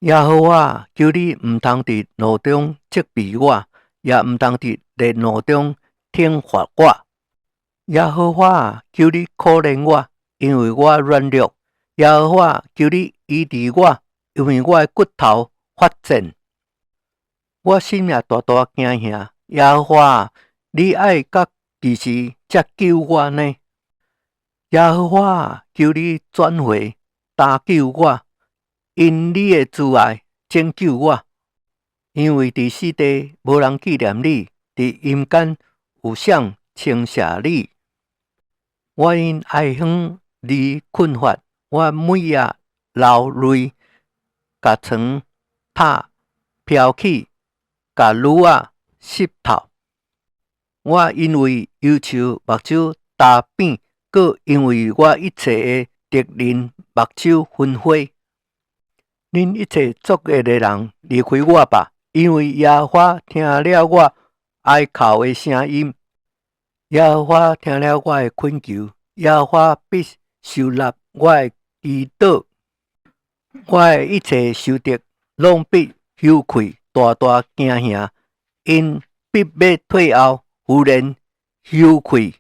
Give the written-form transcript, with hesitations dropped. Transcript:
耶和華，求你毋通佇怒中責備我，也毋通佇烈怒中懲罰我。耶和華，求你可憐我，因為我軟弱。耶和華，求你醫治我，因為我的骨頭發顫。我心也大大驚嚇。耶和華，你愛到幾時才救我呢？耶和華，求你轉回，搭救我，因你的慈愛拯救我。因為佇死地無人紀念你，佇陰間有誰稱謝你？我因哀怨而困乏，我每夜流淚，共床罩飄起，共褥仔濕透。我因為憂愁目睭焦扁，閣因為我一切的敵人目睭昏花。恁一切作惡的人，離開我吧，因為耶和華聽了我哀哭的聲音，耶和華聽了我的懇求，耶和華必收納我的祈禱。我的一切仇敵攏必羞愧，大大驚嚇，𪜶必欲退後，忽然羞愧。